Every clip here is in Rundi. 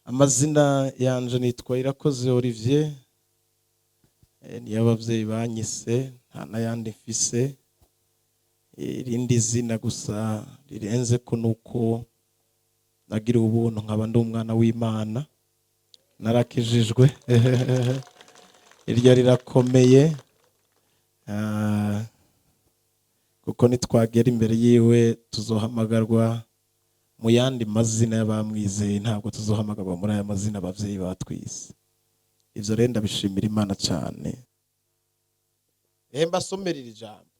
Amazina yanje nitwa Irakoze Olivier. Niyo abavyeyi banyise, nta n'ayandi mfise. Irindi zina gusa rirenze ko nuko nagira ubuntu nkaba ndi umwana w'Imana, narakijijwe. Iryo rirakomeye. Kuko nitwagera imbere yiwe tuzohamagarwa mu yandi mazina y'abamwizeye, ntabwo tuzohamagarwa muri aya mazina abavyeyi batwise. Ivyo rero ndabishimira Imana cyane. Mbasomera iri jambo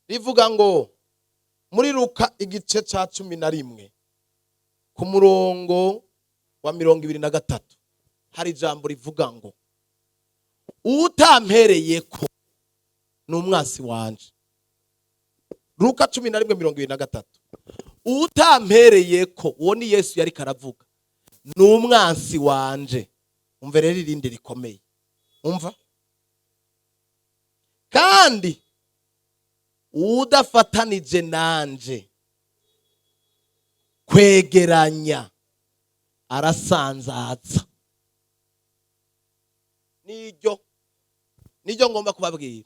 rivuga ngo muri Luka igice ca 11 ku murongo wa 23, hari ijambo rivuga ngo: "Uwutampereye ko ni umwansi wanje." Luka 11:23. "Uwutampereye ko", uwo ni Yesu yariko aravuga, "ni umwansi wanje." Umva rero irindi rikomeye, umva kandi: "Udafatanije nanje kwegeranya arasanzaza." Niryo ngomba kubabwira.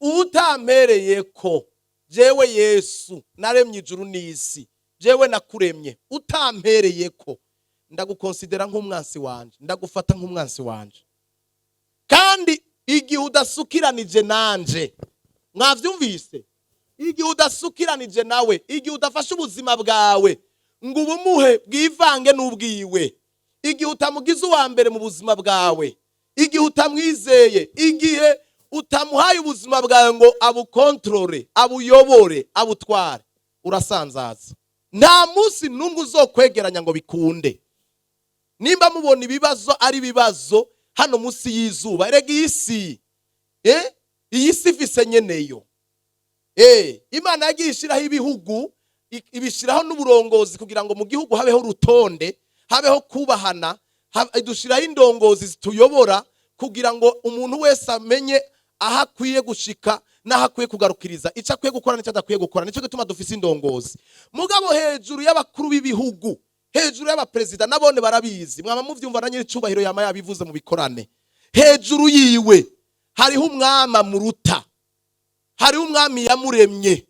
Utampereye ko, jewe Yesu naremye ijuru n'isi, jewe nakuremye, utampereye ko ndagukonsidera nk'umwansi wanje, ndagufata nk'umwansi wanje. Kandi igihe udasukiranije nanje, mwavyumvise, igihe udasukiranije nawe, igihe udafashe ubuzima bwawe ngo ubumuhe bwivange n'ubwiwe, igihe utamugize uwa mbere mu buzima bwawe, igihe utamwizeye, igihe utamuhaye ubuzima bwawe ngo abukontorore, abuyobore, abutware, urasanzaza. Nta munsi n'umwe uzokwegeranya ngo bikunde. Nimba mubona ibibazo ari ibibazo hano munsi y'izuba, erega iyi si, iyi si ifise nyeneyo. Imana yagiye ishyiraho ibihugu, ibishyiraho n'uburongozi kugira ngo mu gihugu habeho urutonde, habeho kubahana, idushyiraho indongozi zituyobora kugira ngo umuntu wese amenye aho akwiye gushika n'aho akwiye kugarukiriza, icyo akwiye gukora n'icyo adakwiye gukora. Nicyo gituma dufise indongozi. Mugabo hejuru y'abakuru b'ibihugu, hejuru y'abaperezida, nabone barabizi, mwaba muvyumva na nyir'icubahiro yama yabivuze mu bikorane, hejuru yiwe hariho umwami amuruta, hariho umwami yamuremye.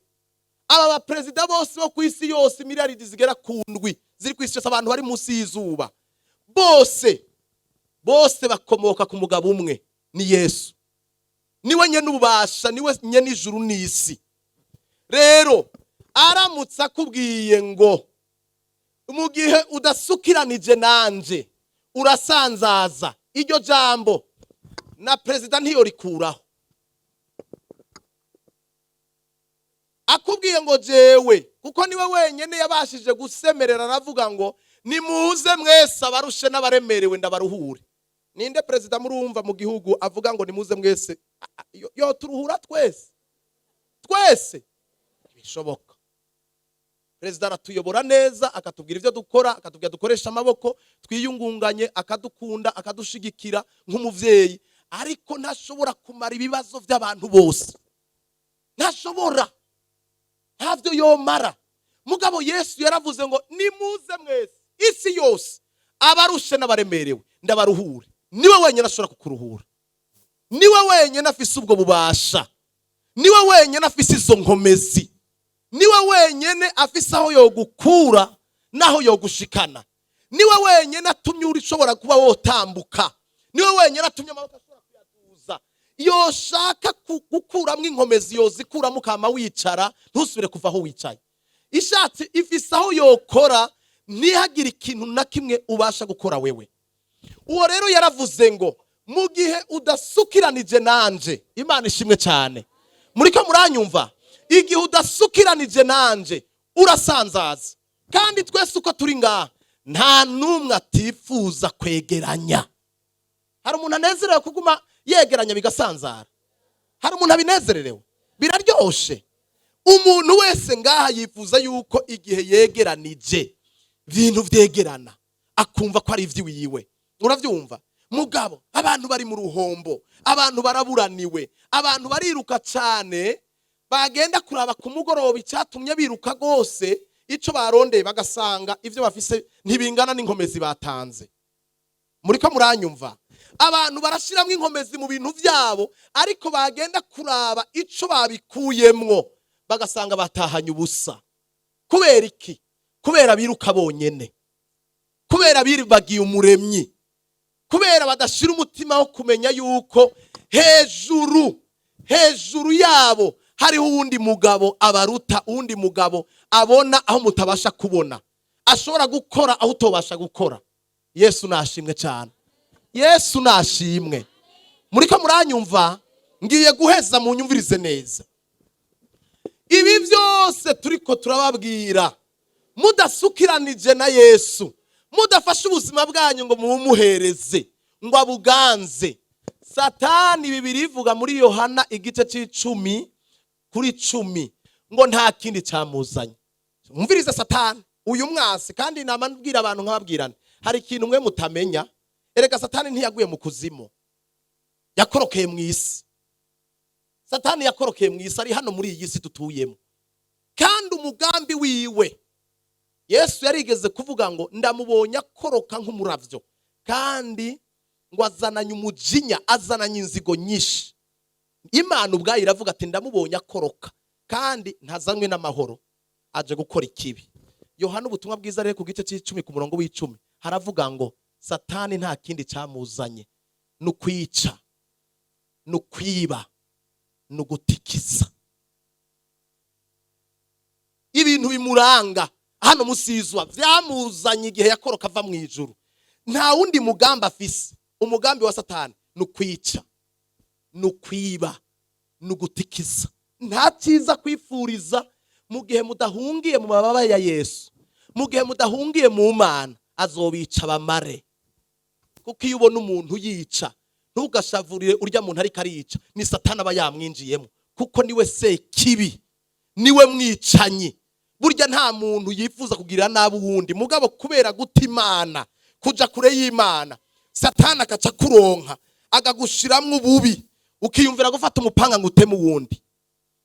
Aba baperezida bose bo ku isi yose, miliyaridi zigera ku ndwi ziri ku isi yose, abantu bari munsi y'izuba bose, bose bakomoka ku mugabo umwe, ni Yesu. Niwe nyene ububasha, niwe nyene ijuru n'isi. Rero aramutse akubwiye ngo mu gihe udasukiranije nanje urasanzaza, iryo jambo na perezida ntiyorikuraho. Akubwiye ngo jewe, kuko niwe wenyine yabashije gusemerera aravuga ngo: "Nimuze mwese abarushe n'abaremerewe, ndabaruhure." Ninde perezida murumva mu gihugu avuga ngo: "Nimuze mwese"? Yo turuhura twese twese? Ntibishoboka. Perezida aratuyobora neza, akatubwira ibyo dukora, akatubwira dukoresha amaboko, twiyungunganye, akadukunda, akadushigikira nk'umuvyeyi, ariko ntashobora kumara ibibazo by'abantu bose, ntashobora, ntavyo yomara. Mugabo Yesu yaravuze ngo: "Nimuze mwese, isi yose, abarushe n'abaremerewe, ndabaruhure." Niwe wenyine ashobora kukuruhura, niwe wenyine afise ubwo bubasha, niwe wenyine afise izo nkomezi, niwe wenyine afise aho yogukura n'aho yogushikana, niwe wenyine atumye uri ushobora kuba wotambuka, niwe wenyine atumye amaboko ashobora kuyaduza. Yoshaka gukuramo inkomezi, yozikuramo, ukama wicara, ntusubire kuva aho wicaye. Ishatse ifise aho yokora ntihagire ikintu na kimwe ubasha gukora wewe. Uwo rero yaravuze ngo mu gihe udasukiranije nanje, Imana ishimwe cyane, muriko muranyumva, igihe udasukiranije nanje urasanzaza. Kandi twese uko turi ngaha, nta n'umwe atifuza kwegeranya. Hari umuntu anezerewe kuguma yegeranya bigasanzara? Hari umuntu abinezererewe? Biraryoshe? Umuntu wese ngaha yifuza yuko igihe yegeranije ibintu vyegerana, akumva ko ari ivy'iwiwe. Uravyumva? Mugabo abantu bari mu ruhombo, abantu baraburaniwe, abantu bariruka cyane, bagenda kuraba ku mugoroba icyatumye biruka rwose. Icyo barondeye bagasanga ibyo bafise ntibingana n'inkomezi batanze. Muriko muranyumva? Abantu barashyiramo inkomezi mu bintu byabo, ariko bagenda kuraba icyo babikuyemwo bagasanga batahanye ubusa. Kubera iki? Kubera biruka bonyene, kubera bibagiye Umuremyi, kubera badashyira umutima wo kumenya yuko hejuru hejuru yabo hariho uwundi mugabo abaruta, uwundi mugabo abona aho mutabasha kubona, ashobora gukora aho utobasha gukora. Yesu nashimwe cyane, Yesu nashimwe. Muriko muranyumva? Ngiye guheza, munyumvirize neza. Ibi byose turiko turababwira, mudasukiranije na Yesu, mudafashe ubuzima bwanyu ngo mubumuhereze ngo abuganze, Satani, bibiri ivuga muri Yohana igice c'10:10 ngo nta kindi cyamuzanye. Mwumvirize, Satani uyu mwasi, kandi nama mbwira abantu nkababwirana, hari ikintu mwe mutamenya. Erega Satani ntiyaguye mu kuzimu, yakorokeye mu isi. Satani yakorokeye mu isi, ari hano muri iyi si dutuyemo. Kandi umugambi wiwe, Yesu yarigeze kuvuga ngo ndamubonye akoroka nk'umuravyo, kandi ngo azananye umujinya, azananye inzigo nyinshi. Imana ubwayo iravuga ati ndamubonye akoroka, kandi ntazanywe n'amahoro, aje gukora ikibi. Yohana Ubutumwa Bwiza rero ku gice c'10 ku murongo w'10 haravuga ngo Satani nta kindi cyamuzanye, ni ukwica, ni ukwiba, ni ugutikiza. Ibintu bimuranga hano munsi y'izuba byamuzanye igihe yakoroka ava mu ijuru, nta wundi mugambi afise. Umugambi wa Satani ni ukwica, ni ukwiba, ni ugutikiza. Nta cyiza kwifuriza mu gihe mudahungiye mu mababa ya Yesu, mu gihe mudahungiye mu Mana. Azobica bamare. Kuko iyo ubona umuntu yica, ntugashavurire urya muntu ariko arica, ni Satani aba yamwinjiyemo, kuko niwe sekibi, niwe mwicanyi. Burya nta muntu yifuza kugirira nabi uwundi mugabo, kubera guta Imana, kuja kure y'Imana, Satani akaca kuronka akagushiramwo ububi, ukiyumvira gufata umupanga ngo uteme uwundi,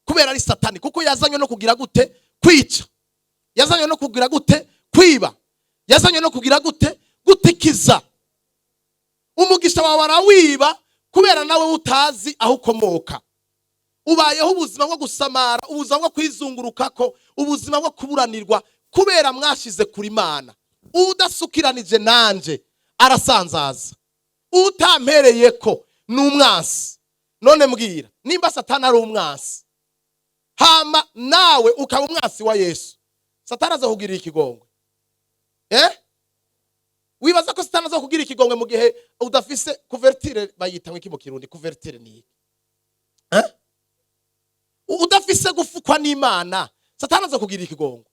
kubera ari Satani. Kuko yazanywe no kugira gute? Kwica. Yazanywe no kugira gute? Kwiba. Yazanywe no kugira gute? Gutikiza. Umugisha wawe arawiba, kubera nawe utazi aho ukomoka. Ubayeho ubuzima bwo gusamara, ubuzima bwo kwizungurukako, ubuzima bwo kuburanirwa, kubera mwashize kuri Imana. Udasukiranije nanje arasanzaza, utampereye ko ni umwansi. None mbwira, nimba Satani ari umwansi, hama nawe ukaba umwansi wa Yesu, Satani aza kugirira ikigongwe? Eh, wibaza ko Satani aza kugira ikigongwe mu gihe udafise couverture? Bayita ngo iki mu Kirundi? Couverture ni iki? Eh? Udafise gufukwa n'Imana, Satani aza kugira ikigongwe?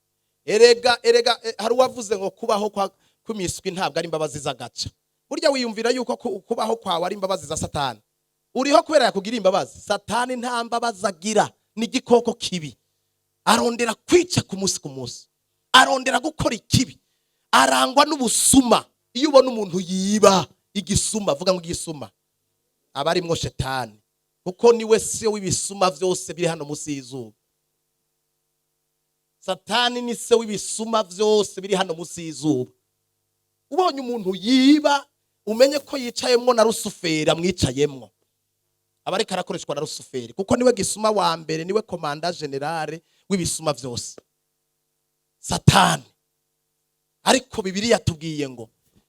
Erega erega hari uwavuze ngo kubaho kwa kw'imiswi ntabwo ari imbabazi z'agaca. Burya wiyumvira yuko kubaho kwawe ari imbabazi za Satani? Uriho kubera yakugira imbabazi? Satani nta mbabazi agira, ni igikoko kibi. Arondera kwica ku munsi ku munsi, arondera gukora ikibi, arangwa n'ubusuma. Iyo ubona umuntu yiba, igisuma, avuga ngo igisuma, aba arimwo shetani, kuko niwe se w'ibisuma byose biri hano munsi y'izuba. Satani ni se w'ibisuma byose biri hano munsi y'izuba. Ubonye umuntu yiba, umenye ko yicayemwo na Rusuferi, amwicayemwo, aba ariko arakoreshwa na Rusuferi, kuko niwe gisuma wa mbere, niwe commandant général w'ibisuma byose, Satani. Ariko Bibiliya yatubwiye ngo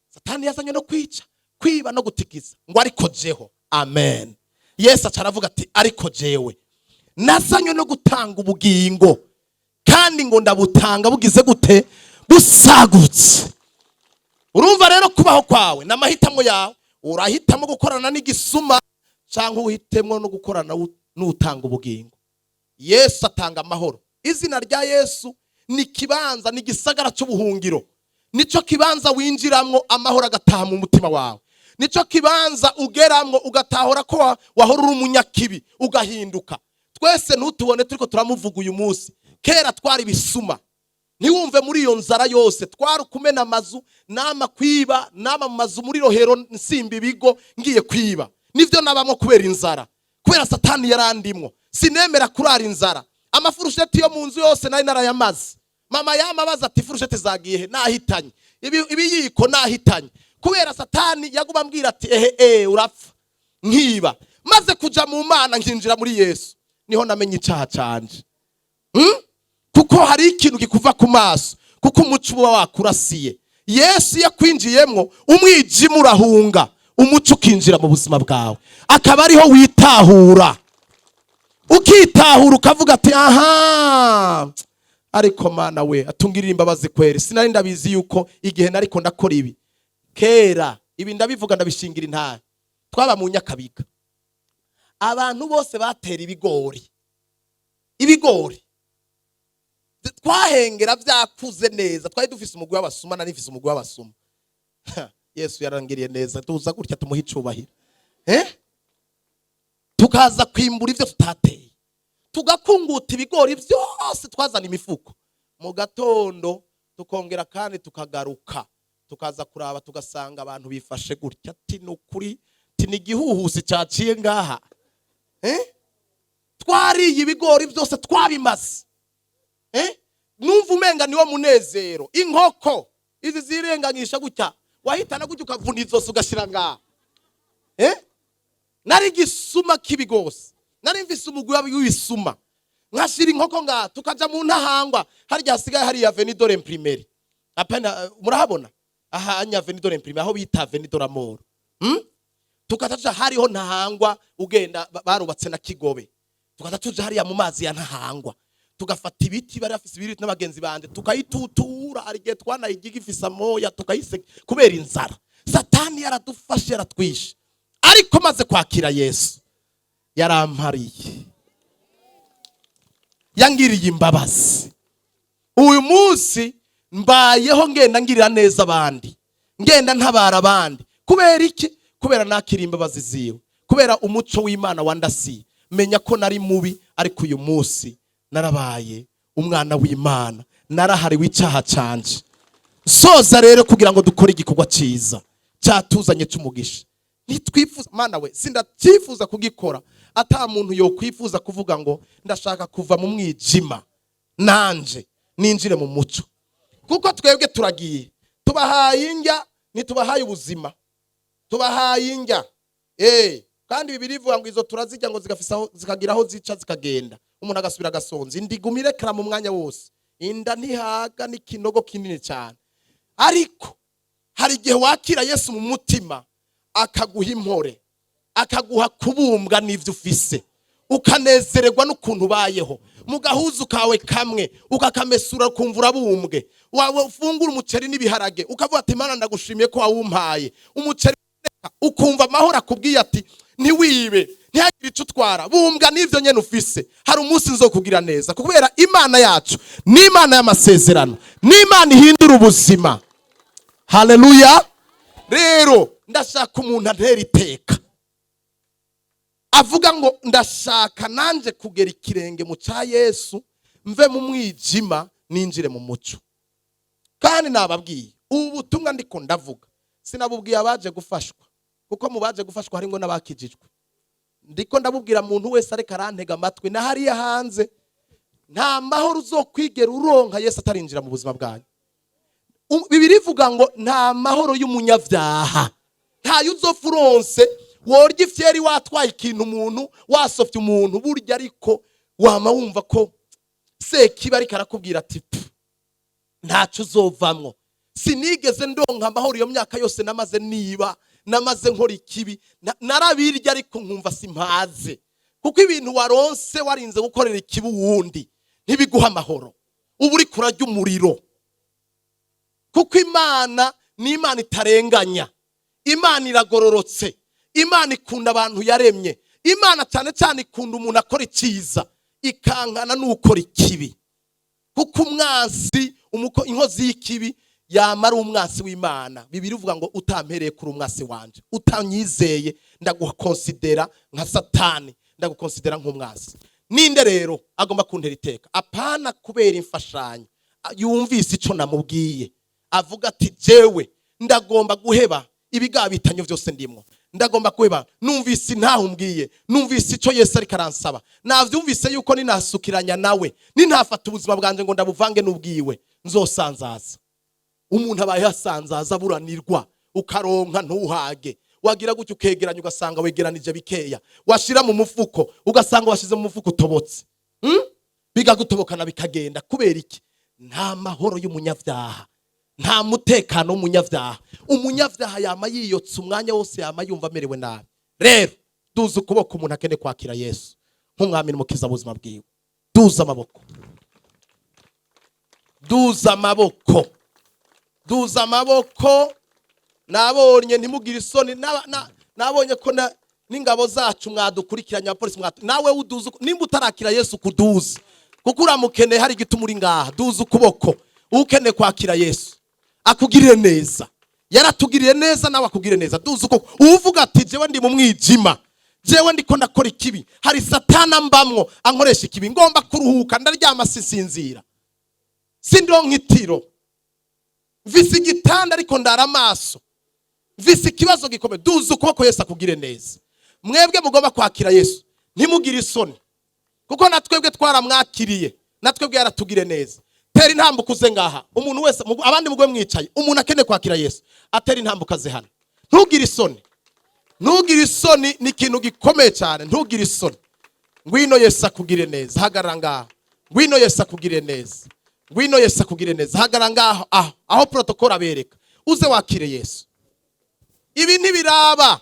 Satani yazanywe no kwica, kwiba no gutikiza, ngo ariko jeho, amen, Yesu aca aravuga ati ariko jewe nazanywe no gutanga ubugingo, kandi ngo ndabutanga bugize gute? Busagutse. Urumva rero, kubaho kwawe n'amahitamo yawe. Urahitamo gukorana n'igisuma cyangwa uhitemo no gukorana n'utanga ubugingo. Yesu atanga amahoro. Izina rya Yesu ni ikibanza, ni igisagara cy'ubuhungiro. Nicyo kibanza winjiramwo amahoro agataha mu mutima wawe. Nicyo kibanza ugeramwo ugatahura ko wahora uri umunyakibi, ugahinduka. Twese ntutubone turiko turamuvuga uyu munsi, kera twari ibisuma. Ntiwumve, muri iyo nzara yose twari ukumena amazu, nama kwiba, nama mu mazu muri Rohero, nsimba ibigo ngiye kwiba. Nivyo nabamwo kubera inzara, kubera Satani yarandimwo. Sinemera kurara inzara. Amafurusheti yo mu nzu yose nari narayamaze. Mama yama abaza ati: "Fourchette zagiye he?" Nahitanye ibiyiko, nahitanye, kubera Satani yaguma ambwira ati: "Ehe, urapfa." Nkiba maze kuja mu Mana, nkinjira muri Yesu, niho namenye icaha canje. Kuko hari ikintu kikuva ku maso, kuko umuco uba wakurasiye. Yesu iyo akwinjiyemwo, umwijima urahunga, umuco ukinjira mu buzima bwawe, akaba ariho witahura, ukitahura, ukavuga ati: "Aha, ariko Mana we, atungirira imbabazi kweri, sinari ndabizi yuko igihe nariko ndakora ibi kera." Ibi ndabivuga, ndabishingira intare. Twaba mu Nyakabiga, abantu bose batera ibigori. Ibigori twahengera byakuze neza. Twari dufise umugwi w'abasuma, nari mfise umugwi w'abasuma. Yesu yarangiriye neza, tuza gutya, tumuha icubahiro. Tukaza kwimbura ibyo tutateye, tugakunguta ibigori byose, twazana imifuko mu gatondo, tukongera kandi tukagaruka, tukaza kuraba, tugasanga abantu bifashe gutya, ati: "Ni ukuri, ti ni igihuhusi cyaciye ngaha." Twariye ibigori byose, twabimaze. Numva umenga niwo munezero. Inkoko izi zirenganyisha gutya, wahitana gutya, ukavuna izosi, ugashyira ngaha. Nari igisuma kibi gose, nari mfise umugwi w'ibisuma, nkashira inkoko ngaha, tukaja mu Ntahangwa, harya hasigaye hariya Avenue de l'Imprimerie. Apana, murahabona aha anya Avenue de l'Imprimerie, aho bita Avenue de la Mort. Tukaca tuja hariho Ntahangwa, ugenda barubatse na Kigobe, tukaca tuja hariya mu mazi ya Ntahangwa, tugafata ibiti, bari bafise ibiti n'abagenzi banje, tukayitutura. Hari igihe twanayigiga ifise amoya, tukayise kubera inzara. Satani yaradufashe, yaratwishe. Ariko maze kwakira Yesu, yarampariye, yangiriye imbabazi. Uyu munsi mbayeho ngenda ngirira neza abandi, ngenda ntabara abandi. Kubera iki? Kubera nakira imbabazi ziwe, kubera umuco w'Imana wandasiye. Menya ko nari mubi, ariko uyu munsi narabaye umwana w'Imana, narahariwe icyaha canje. Soza rero, kugira ngo dukore igikorwa cyiza cyatuzanye cy'umugisha, ntitwifuza, Mana we, sindacyifuza kugikora ata muntu yokwifuza kuvuga ngo: "Ndashaka kuva mu mwijima, nanje ninjire mu muco." Kuko twebwe turagiye, tubahaye indya, ntitubahaye ubuzima, tubahaye indya. Kandi Bibiliya ivuga ngo izo turazirya, ngo zigafisa aho, zikagira aho zica, zikagenda, umuntu agasubira agasonza. Inda iguma irekera mu mwanya wose, inda ntihaga, n'ikinogo kinini cyane. Ariko hari igihe wakira Yesu mu mutima, akaguha impore, akaguha kubumbwa n'ibyo ufise, ukanezererwa n'ukuntu ubayeho mu gahuzu kawe kamwe, ukakamesura, ukumva urabumbwe. Wawe ufungura umuceri n'ibiharage, ukavuga ati: "Mana, ndagushimiye ko wawumpaye umuceri." Ukumva amahoro akubwiye ati: "Ntiwibe, ntihagire icyo utwara, bumbwa n'ibyo nyene ufise, hari umunsi nzokugira neza." Kubera Imana yacu ni Imana y'amasezerano, ni Imana ihindura ubuzima. Haleluya! Rero ndashaka umuntu antera iteka, avuga ngo: "Ndashaka nanjye kugera ikirenge mu cya Yesu, mve mu mwijima, ninjire mu muco." Kandi nababwiye, ubu butumwa ndiko ndavuga, sinabubwiye abaje gufashwa, kuko mu baje gufashwa harimo n'abakijijwe. Ndiko ndabubwira muntu wese ariko arantega amatwi na hariya hanze. Nta mahoro uzokwigera uronka Yesu atarinjira mu buzima bwanyu. Bibiliya ivuga ngo nta mahoro y'umunyabyaha, ntayo uzopfa uronse. Worya ifyeri, watwaye ikintu umuntu, wasofye umuntu burya, ariko wama wumva ko Sekiba ariko arakubwira ati: "Pfu, ntacyo uzovamwo." Sinigeze ndonka amahoro iyo myaka yose namaze niba, namaze nkora ikibi. Narabirya ariko nkumva simpaze, kuko ibintu waronse warinze gukorera ikibi uwundi ntibiguha amahoro, uba uri kurarya umuriro. Kuko Imana ni Imana itarenganya, Imana iragororotse, Imana ikunda abantu yaremye. Imana cyane cyane ikunda umuntu akora icyiza, ikankana n'ukora ikibi, kuko umwansi, inkozi y'ikibi yamara umwansi w'Imana. Bibiliya ivuga ngo: "Utampereye kuri umwansi wanje, utanyizeye, ndagukonsidera nka Satani, ndagukonsidera nk'umwansi." Ninde rero agomba kuntera iteka? Apana kubera imfashanyo, yumvise ico namubwiye, avuga ati: "Jewe ndagomba guheba ibigabitanyo byose ndimwo, Ndagomba kuheba. Numvise ntaho umbwiye, numvise icyo Yesu ariko aransaba. Navyumvise yuko ninasukiranya nawe, nintafata ubuzima bwanje ngo ndabuvange n'ubwiwe, nzosanzaza. Umuntu abaye asanzaza, aburanirwa, ukaronka ntuhage, wagira gutya ukegeranya ugasanga wegeranije bikeya, washira mu mufuko ugasanga washize mu mufuko utobotse. Bigagutobokana bikagenda. Kubera iki? Nta mahoro y'umunyabyaha, nta mutekano w'umunyabyaha. Umunyabyaha yama yiyotsa umwanya wose, yama yumva amerewe nabi. Rero duza ukuboko umuntu akeneye kwakira Yesu nk'umwami n'umukiza w'ubuzima bwiwe. Duza amaboko, duza amaboko, duza amaboko. Nabonye, ntimugire isoni. Nabonye ko n'ingabo zacu mwadukurikiranye, abapolisi nawe uduza nimba utarakira Yesu, kuduza, kuko uramukeneye. Hari igituma uri ngaha. Duza ukuboko ukeneye kwakira Yesu, akugirire neza. Yaratugiriye neza, nawe akugirire neza. Duza ukuboko uvuga ati: "Jewe ndi mu mwijima, jewe ndiko ndakora ikibi, hari Satana mbamwo ankoresha ikibi, ngomba kuruhuka, ndaryama sinsinzira, sindonka itiro, mvise igitanda ariko ndara amaso, mvise ikibazo gikomeye." Duza ukuboko, Yesu akugire neza. Mwebwe mugomba kwakira Yesu, ntimugire isoni, kuko na twebwe twaramwakiriye, na twebwe yaratugire neza. Tera intambuko uze ngaha, umuntu wese. Abandi mugwe mwicaye. Umuntu akeneye kwakira Yesu atera intambuko aze hano. Ntugire isoni, ntugire isoni, ni ikintu gikomeye cyane. Ntugire isoni, ngwino Yesu akugire neza. Hagarara ngaha, ngwino Yesu akugire neza, ngwino Yesu akugire neza. Hagarara ngaho, aho protocole abereka, uze wakire Yesu. Ibi ntibiraba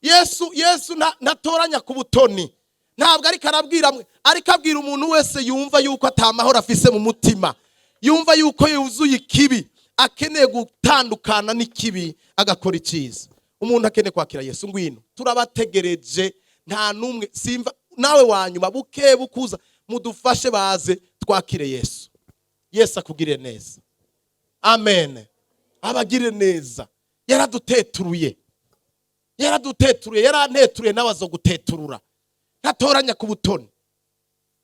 Yesu. Yesu ntatoranya ku butoni. Ntabwo ariko arabwira mwe, ariko abwira umuntu wese yumva yuko atamahoro afise mu mutima, yumva yuko yuzuye ikibi, akeneye gutandukana n'ikibi agakora icyiza. Umuntu akeneye kwakira Yesu, ngwino, turabategereje. Nta n'umwe simva nawe wanyuma buke bukuza. Mudufashe baze twakire Yesu. Yesu akugirire neza. Amen, abagirire neza. Yaraduteturuye, yaraduteturuye, yaranteturuye, nawe azoguteturura. Ntatoranya ku butoni,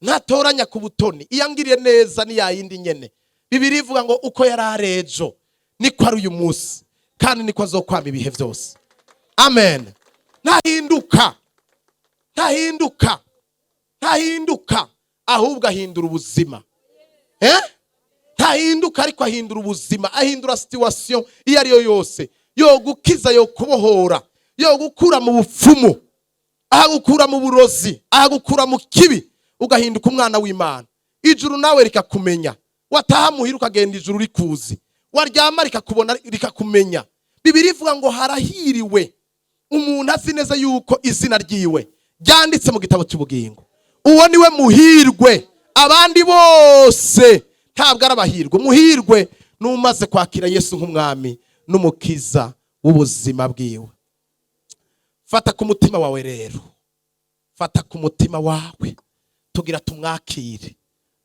ntatoranya ku butoni. Iyo angiriye neza ni yayindi nyene. Bibiri ivuga ngo uko yari ari ejo niko ari uyu munsi, kandi niko azokwama ibihe byose. Amen. Ntahinduka, ntahinduka, ntahinduka, ahubwo ahindura ubuzima. Eh? Ntahinduka, ariko ahindura ubuzima, ahindura situation iyo ari yo yose. Yo gukiza, yo kubohora, yo gukura mu bupfumu, ahagukura mu burozi, ahagukura mu kibi, ugahinduka umwana w'Imana. Ijuru nawe rikakumenya. Wataha muhira ukagenda ijuru rikuzi, waryama rikakubona, rikakumenya. Bibiri ivuga ngo harahiriwe umuntu azi neza yuko izina ryiwe ryanditse mu gitabo cy'ubugingo. Uwo niwe muhirwe, abandi bose ntabwo ari abahirwe. Muhirwe n'umaze kwakira Yesu nk'umwami n'umukiza w'ubuzima bwiwe. Fata ku mutima wawe rero, fata ku mutima wawe, tugira tumwakire.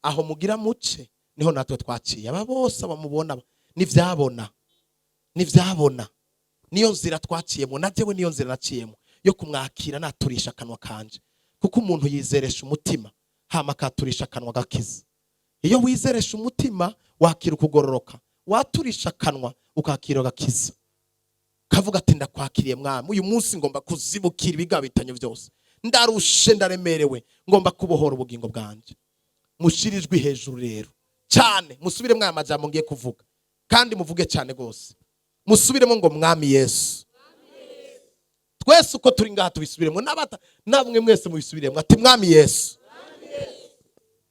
Aho mugira muce niho natwe twaciye. Aba bose bamubona nivyabona, nivyabona, niyo nzira twaciyemo. Na jewe niyo nzira naciyemo yo kumwakira, naturisha akanwa kanje, kuko umuntu yizeresha umutima, hama akaturisha akanwa gakiza. Iyo wizeresha umutima wakira ukugororoka, waturisha akanwa ukakira agakiza, kavuga ati: "Ndakwakiriye mwami, uyu munsi ngomba kuzibukira ibigabitanyo byose, ndarushe, ndaremerewe, ngomba kubohora ubugingo bwanjye." Mushire ijwi hejuru rero cyane, musubiremo aya majambo ngiye kuvuga, kandi muvuge cyane rwose. Musubiremo ngo: "Mwami Yesu." Twese uko turi ngaha tubisubiremo, n'abata namwe mwese mubisubiremo, ati: "Mwami Yesu,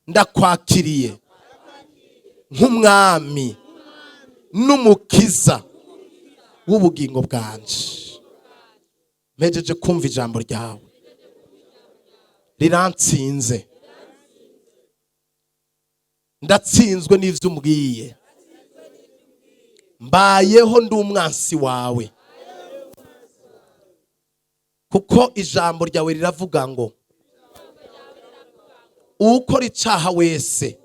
ndakwakiriye nk'umwami n'umukiza w'ubugingo bwanje. Mpejeje kumva ijambo ryawe, rirantsinze, ndatsinzwe n'ivyo umbwiye. Mbayeho ndi umwansi wawe, kuko ijambo ryawe riravuga ngo uwukora icaha wese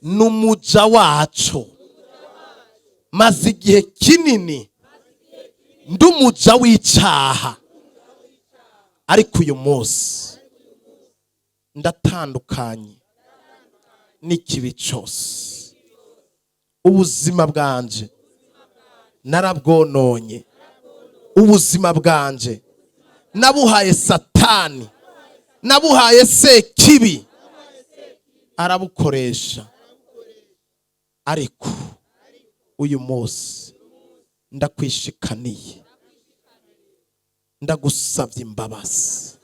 ni umuja wacu. Maze igihe kinini ndi umuja w'icaha, ariko uyu munsi ndatandukanye n'ikibi cyose. Ubuzima bwanje narabwononye, Ubuzima bwanje nabuhaye Satani, nabuhaye Sekibi, arabukoresha. Ariko uyu munsi ndakwishikaniye, ndagusabye imbabazi,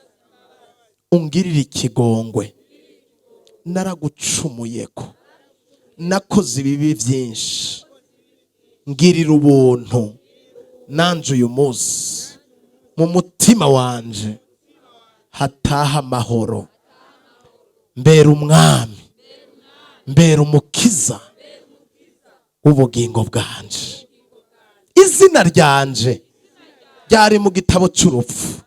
ungirire ikigongwe. Naragucumuyeko, nakoze ibibi byinshi. Ngirira ubuntu, nanje uyu munsi mu mutima wanje hataha amahoro. Mbera umwami, mbera umukiza w'ubugingo bwanje. Izina ryanje ryari mu gitabo cy'urupfu,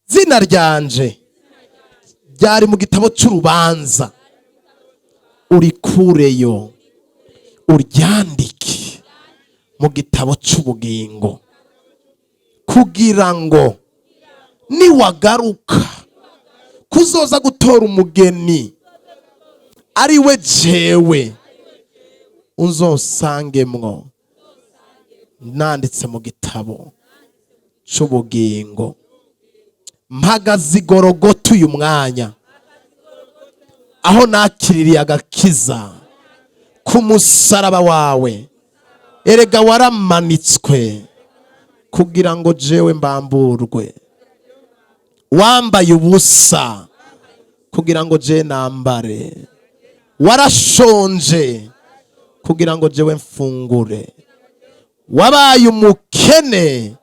izina ryanje ryari mu gitabo cy'urubanza, urikureyo uryandike mu gitabo cy'ubugingo, kugira ngo niwagaruka kuzoza gutora umugeni, ari we jewe, unzosangemwo nanditse mu gitabo cy'ubugingo. Mpagaze igorogota uyu mwanya, aho nakiririye agakiza ku musaraba wawe. Erega waramanitswe kugira ngo jewe mbamburwe, wambaye ubusa kugira ngo je nambare, warashonje kugira ngo jewe mfungure, wabaye umukene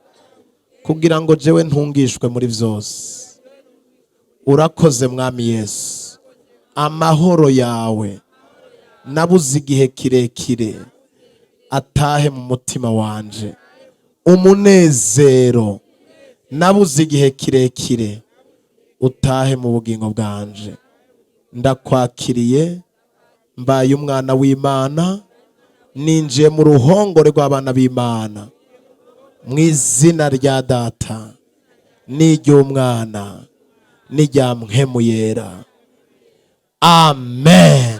kugira ngo jewe ntungishwe muri byose. Urakoze, Mwami Yesu. Amahoro yawe nabuze igihe kirekire atahe mu mutima wanje, umunezero nabuze igihe kirekire utahe mu bugingo bwanje. Ndakwakiriye, mbaye umwana w'Imana, ninjiye mu ruhongore rw'abana b'Imana, mu izina rya Data n'iry'Umwana n'irya Mpwemu Yera, amen.